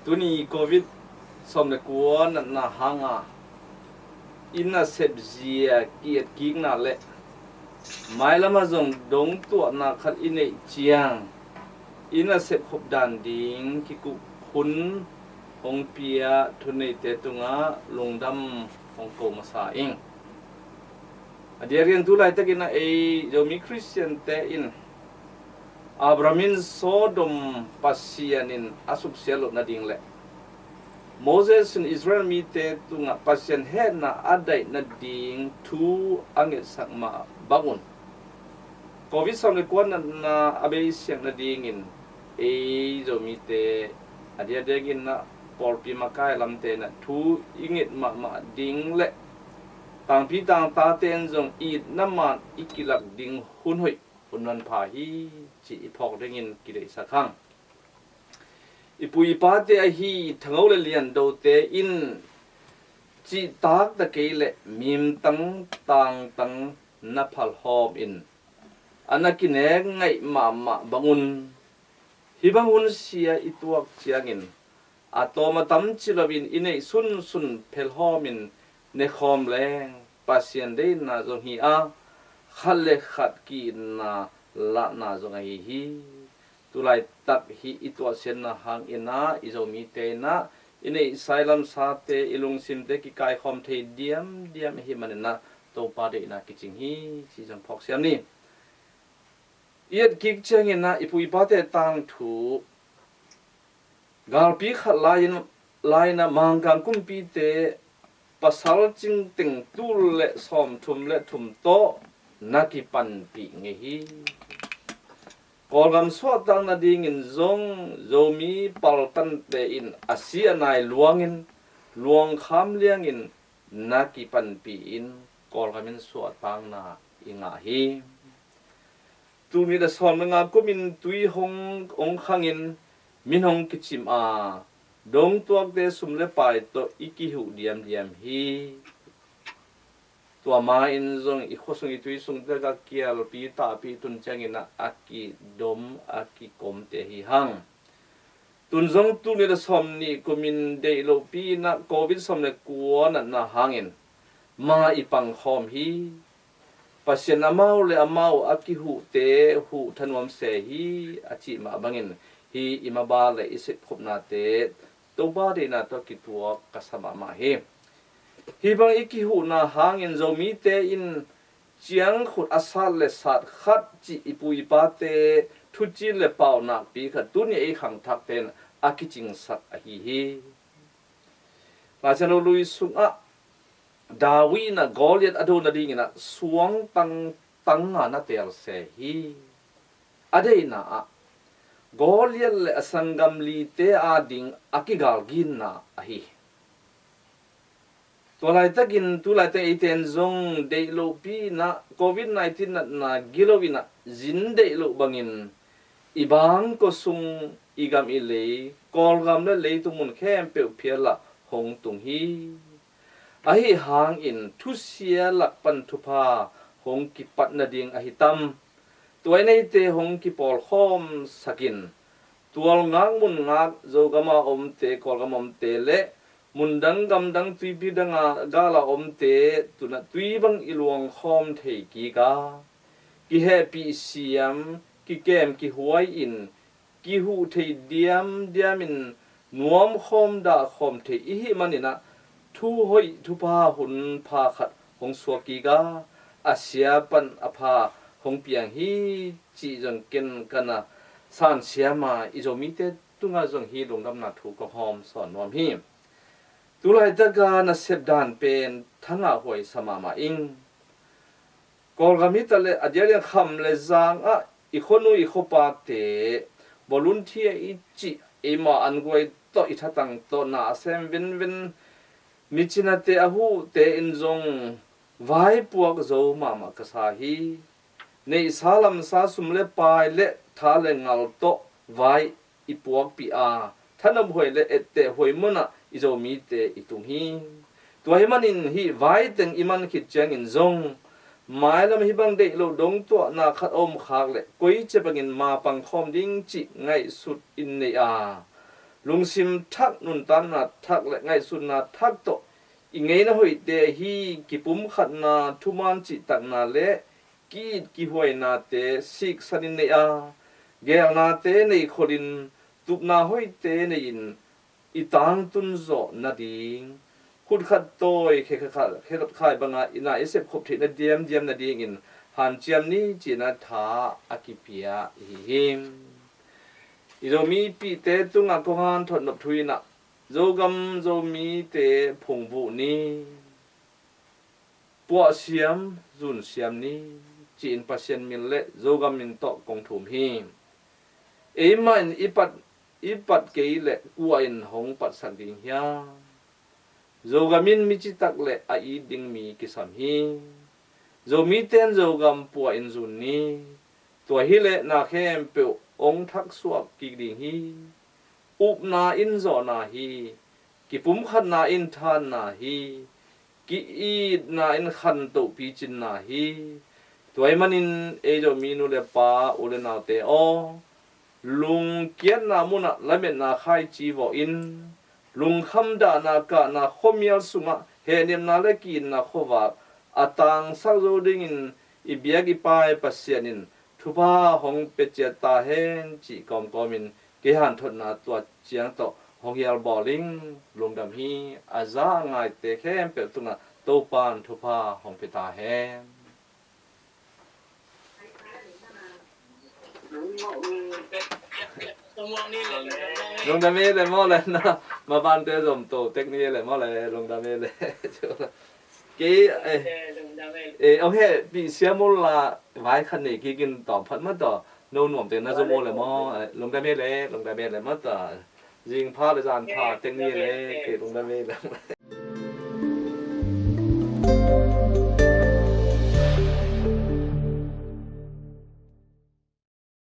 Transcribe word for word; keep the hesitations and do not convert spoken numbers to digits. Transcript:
Tuni Covid sawm le kua natna hanga i nasep zia ki-etkikna le mailamah zong dongtuahna khat i neih ciang i nasep khupdan ding kikup hun hong pia thuneite tungah lungdam hong ko masa ing. A diakdiakin tu laitakin a ei Zomi Khristiante in Abraham in Sodom Pasian in a suksiat loh nading le Moses in Israel mite tungah Pasian hehna a daih nading thu a ngetsak mah bangun Covid sawm le kua natna a beisiak nadingin ei Zomite a diakdiakin a pawlpi makai lamte in a thu i nget mahmah ding le tangpi tangtate in zong itna man i kilak ding hun hoih hun manpha hi cih i phawk dingin kideihsak hang. I pu i pate ahi Thangho le Liandote in cihtak ta kei le mimtang tangtang na phalhawm in a na kinek ngaih mahmah bangun hih bang hun sia i tuak ciangin a tawm a tam ci loin i neih sunsun phelhawmin nekhawm leng Pasian deihna zong hi a, khat le khat ki-itna lahna zong ahi hi. Tulaitak hih i tuahsiatna hangin a i Zomite in a i neihsa i lamsate i lungsimte kikaikhawm thei diamdiam ahih manin a Topa deihna kicing hi ci zong phawksiam ni. I etkik ciangin a i pu i pate tangthu galpi khat lai-in, lai-in a Mangkang kumpite pasal cingteng tul le sawmthum le thum tawh na kipanpih ngei hi. Kawlgam suahtak nadingin zong Zomi paltante in a si a nai luangin luangkham liangin na kipanpih in Kawlgam in suahtakna i ngah hi. Tul nih le sawm le nga kumin tui hong, hong khangin min hong kicim a, dongtuakte sum le pai tawh i kihuh diamdiam hi. Tua ma-in zong i khuasung i tui sungte ka kialpi tahpi tun ciangin a, a kidom a kikomte hi hang. Tun zong tul nih le sawm nih kumin deih lohpi in a Covid sawm le kua natna hangin ma i pangkhawm hi. Pasian amau le amau a kihuhte huh thanuam se hi a cih mah bangin hih i maba le i sepkhopnate Topa deihna tawh kituak ka sa mahmah hi. Hih bang i kihuhna hangin Zomite in ciangkhut a sat le sat khat cih i pu i pate thuci le pau nakpi khat tuni ei khangthakte in a kicingsak ahi hi. Laisiangtho lui sungah David in a Goliath a do nadingin a suang tang tang nga na teel se hi. A deihna ah Goliath le a sanggam lite ading a kigalginna ahi. Tua laitakin tu laitak eite in zong deih lohpi in a Covid nineteen natna gilo in a zin deih loh bangin i bangkua sung, i gam i lei, Kawlgam le leitung mun khempeuh phial ah hong tung hi. Ahi hangin thusia lak pan thupha hong kipat nading ahi tam? Tua i neite hong kipawlkhawm sakin tualngak, mungak, Zogam a omte, Kawlgam a omte le mundang gamdang tuipi dang a gal a omte tun a tui bang i luangkhawm thei kik a, kihehpih siam, kikem kihuai in kihuh thei diamdiam in nuamkhawm dahkhawm thei i hih manin a thu hoih thupha hun pha khat hong suak kik a, a sia pan a pha hong piang hi cih zong ken ka na sansiam a, i Zomite tungah zong hih lungdamna thu kong hawm sawn nuam hi. Tu laitak a nasep dan pen thangah huai sa mahmah ing. Kawlgam hi ta le a diakdiak kham le zang ah i khuanu i khuapate volunteer i cih eima an guai tawh i thatang tawh na a sem venven, micinate a huhte in zong vaipuak zo mahmah ka sa hi. Neihsa lamsa sum le pai le tha le ngal tawh vai i puakpih a, thanop huai le etteh huai munah i Zomite i tung hi. Tua hi manin hih vai teng i man khit ciangin zong mailam hih bang deih loh dongtuahna khat a om khak le koi cia bangin ma pangkhawm ding cih ngaihsut in nei a, Lungsim thak, nuntakna thak le ngaihsutna thak tawh i ngeina hoihte ahi kipumkhatna, thuman cihtakna le ki-it kihuainate siksanin nei a, geelnate nei kholin tupna hoihte nei-in i tangtun zawh nading, khutkhat tawi khe khat khai banga i na i sepkhop theihna diamdiam nadingin hanciam ni cihna tha a kipia i hi hi. I Zomipihte tungah kong hanthot nop thu in ah Zogam Zomite phungvuh ni, puahsiam zunsiam ni ci-in Pasian min le Zogam min tawh kong thum hi. Eimah in i pat, i pat kei leh kua in hong patsak ding hiam? Zogam in mi citak le a it ding mi kisam hi. Zomite in Zogam puah in zun ni. Tua hileh na khempeuh hong thaksuak kik ding hi. Upna in zawhna hi. Kipumkhatna in thanna hi. Ki-itna in khantoh picinna hi. Tua ahih manin ei Zomi nu le pa, u le naute aw, lungkiatna munah lametna khaici vawh in, lungkham dahna kahna khuamial sungah hehnepna le ki-itna khuavak a tangsak zo dingin i biak i pai Pasian in thupha hong pia ciat ta hen cih kawmkawmin kei hanthotna tua ciang tawh hong hial bawl ing. Lungdam hi. A za a ngaite khempeuh tungah Topa'n thupha hong pia ta hen. Lungdam hi le maw le na, mabante zom to tek ni le maw le, lungdam hi le. Kei, eh, eh, okay, pi siam ula vai khat nei kikin tawm phat mah tawh, no nuamte na zom ula maw, eh, lungdam hi le, lungdam hi le mah tawh. Zing pha le zan pha tek ni le, kei lungdam hi le.